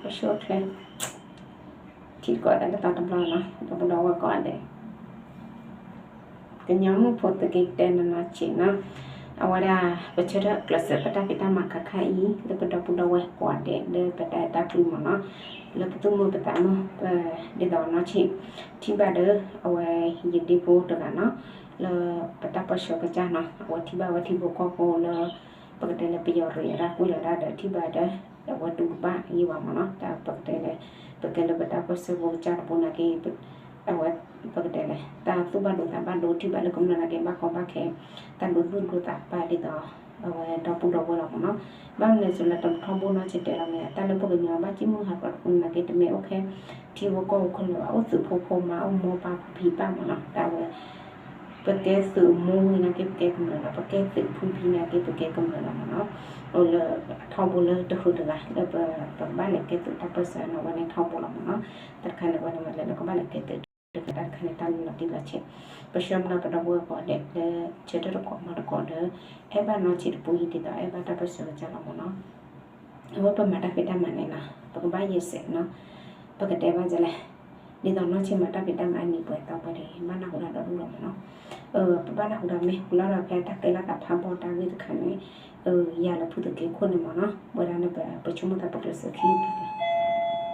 ပဆိချ့ ထံၣ်တကိးသးလၢတၢ်တဘျီနီၤ ဒီပုၢ်ဒီဝဲၢ်ကိးဂၤဒဲး ကညီမုၣ်ဖိသုးက့ၤတဲနီၢ်နီၢ်ဆံးနီၤ, အဝဲဒၣ် ပဆၢထၢၣ်ကျဲးစၢးပတၢ်ဖံးတၢ်မၤခါခါအံၤ လၢပဒီပုၢ်ဒီဝဲၢ်ကိးဂၤဒဲး လၢပတၢ်အဲၣ်တၢ်ကွံမ့ၢ်နီၤ, လၢပသူၣ်မုာ်ပသးမုာ် ပ ဒ်သိးနီၢ်ဆံး ထံၣ်ဘၣ်ဒီး အဝဲယဒ့ဖိတဂၤနီၤ, လၢပတၢ်ပၢဆှၢကစၢ်နီၤ အဝဲထံၣ်ဘၣ်ဝဲထံဖိကီၢ်ဖိလၢ ပကတဲလၢပယီၤရ့အတၢ်ကွံလီၤဒၣ်ဒီး ထံၣ်ဘၣ်ဒီး အဝဲတူၢ်တဘၣ်ယံၤဘၣ်မ့ၢ်နီၤ, တၢ်ပကတဲလၢ ပကဲလၢပတၢ်ပၢဆှၢဖိကစၢ်တဘိနာ်က့ အဝဲ ပကတဲလဲၣ် တၢ်သူၣ်ဘၣ်ဒိသးဘၣ်ဒိ ထံၣ်ဘၣ်လၢကမျၢၢ်နာ်က့ ဘၣ်ကီဘၣ်ခဲ တၢ်ဒိသူၣ်ဒိသးပာ်ဒ်သိး အဝဲဒီပုၢ်ဒီဝဲၢ်လီၤမ့ၢ်နီၤ, ဘၣ်မနုၤလဲၣ်လၢတထီဘိနီၢ်ဆံးတဲလီၤမ့ၢ် တၢ်လၢပကညီဘၣ်စံၣ်မုၢ်ဟးဖျိးတပူၤနာ်က့ တမ့ၢ်အိၣ်ခဲ ထံဖိကီၢ်ဖိခဲလၢာ်ဘၣ် အိၣ်သုးဖိဖိမါ အိၣ်မိၢ်ပၢ်ဖံဖံပၢ်မ့ၢ်နီၤ, တၢ်ဝဲ ပကဲသုးမိၢ်ဝံၤနာ်က့ ပကဲကမျၢၢ်လီၤ, ပကဲသုးဖံဖံနာ်က့ ပကဲကမျၢၢ်လီၤမ့ၢ်နီၤ, အိၣ်လၢအထီဘိလၢတဃုာ်တဂၤ လၢပကဘၣ်လဲၤကဲသုးတၢ်ပၢဆှၢနီၤ ဝဲန့ၣ်ထီဘိလီၤမ့ၢ်နီၤ, တၢ်တခါန့ၣ် ဝဲန့ၣ်မ့ၢ်လၢကဘၣ်လဲၤကဲသုး တခါတၢ်တခါန့ၣ် တၢ်လီၤတံၢ်လီၤဆဲး, ပဆှၢမ့ၢ်နီၤ ပဒီပုၢ်ဝဲၢ်ကိးဂၤဒဲးလၢ ဆၢထၢၣ်တကိးမၤတကိးဒီး အဲၣ်ဘၣ်နီၢ်ဆံးတပူၤအံၤ ဒ်သိးအဲၣ်ဘၣ်တၢ်ပၢဆှၢကစၢ်လီၤမ့ၢ်နီၤ, အဝဲပမၤတၢ်ဖံးတၢ်မၤန့ၣ်နီၤ ပကဘၣ်ယဲၢ်စဲးနီၤ, ပကတဲဘၣ်ဒ်လဲၣ်, ဒ်သိးနီၢ်ဆံးမၤတၢ်ဖံးတၢ်မၤအနံၤပှဲၤသီပှဲၤဒီး ဘၣ်နၢ်ဟူတၢ်ဒီဒူၣ်လီၤမ့ၢ်နီၤ, ပဘၣ်နၢ်ဟူဒီးမ့ၢ်ဟူလီၤဒီးဖဲတၢ်ကဲလီၤသးဖးဘီတၢ်ဂ့ၢ်တခါန့ၣ် ယၤလၢဖုသုးက့ခိၣ်န့ၣ်မ့ၢ်နီၤ ဝဲဒၣ်န့ၣ် ပဆိကမိၣ်သးပကျဲးစၢးခံပ